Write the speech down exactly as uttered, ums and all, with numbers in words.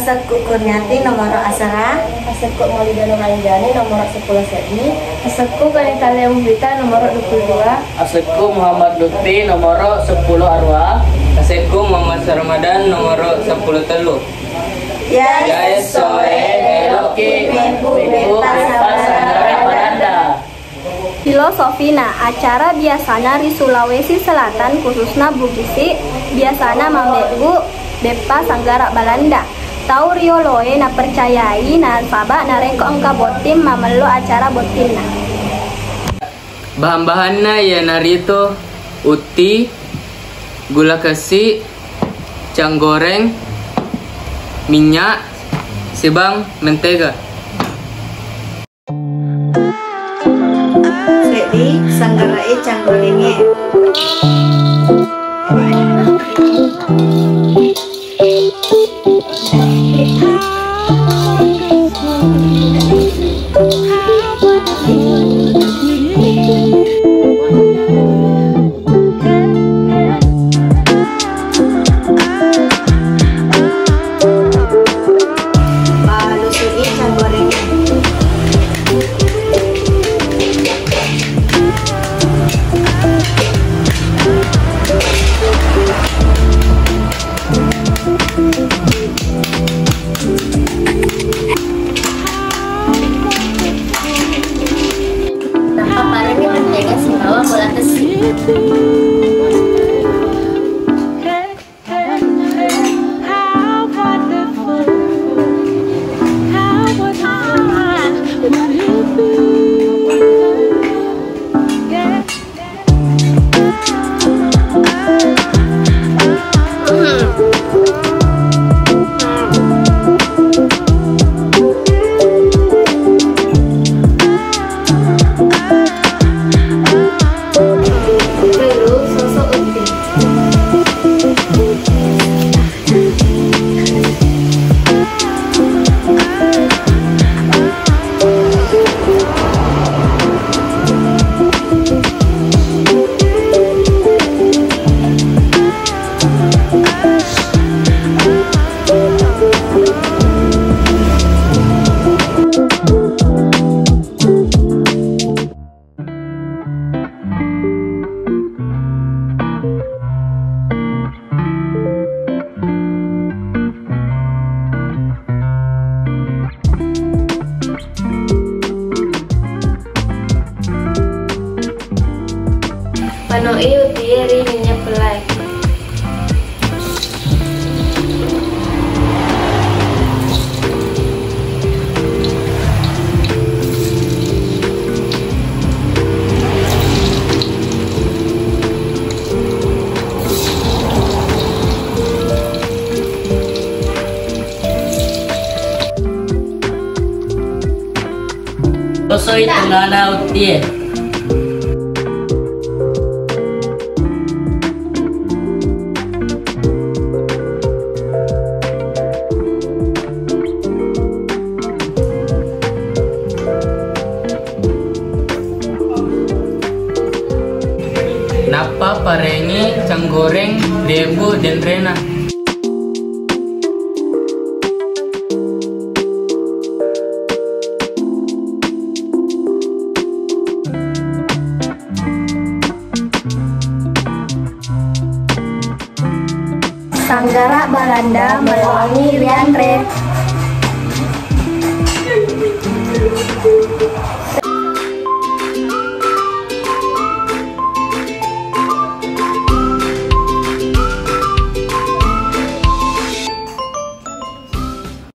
Asekku Kurniati nomoro asera. Asekku Maulida Nuranjani nomoro seppulo seddi. Asekku Kanitalia Muhbita nomoro dua puluh dua. Asekku Muhammad Lutfi nomoro seppulo arua. Asekku Muhammad Ramadan nomoro seppulo tellu. Ya, essoe, meloki mebbu beppa sanggara Balanda. Filosofina, acara biasana ri Sulawesi Selatan, khususna Bugisi, biasana mammebbu beppa sanggara Balanda. Tau rioloe napercayai nasaba narekko engka botting, mamello acara bottinna. Bahan-bahanna iyanaritu utti, gula kessi, canggoreng, minyak, sibawa mentega. Seddi sanggarae canggorengnge. Palusu'i canggoreng. Nappa parengngi mentega sibawa bola kessi. Pano'i uttie ri minyak pellai. Tosoi tengngana uttie. Nappa parengngi canggoreng, debu, denrena. Sanggara Balanda melloangngi rianre.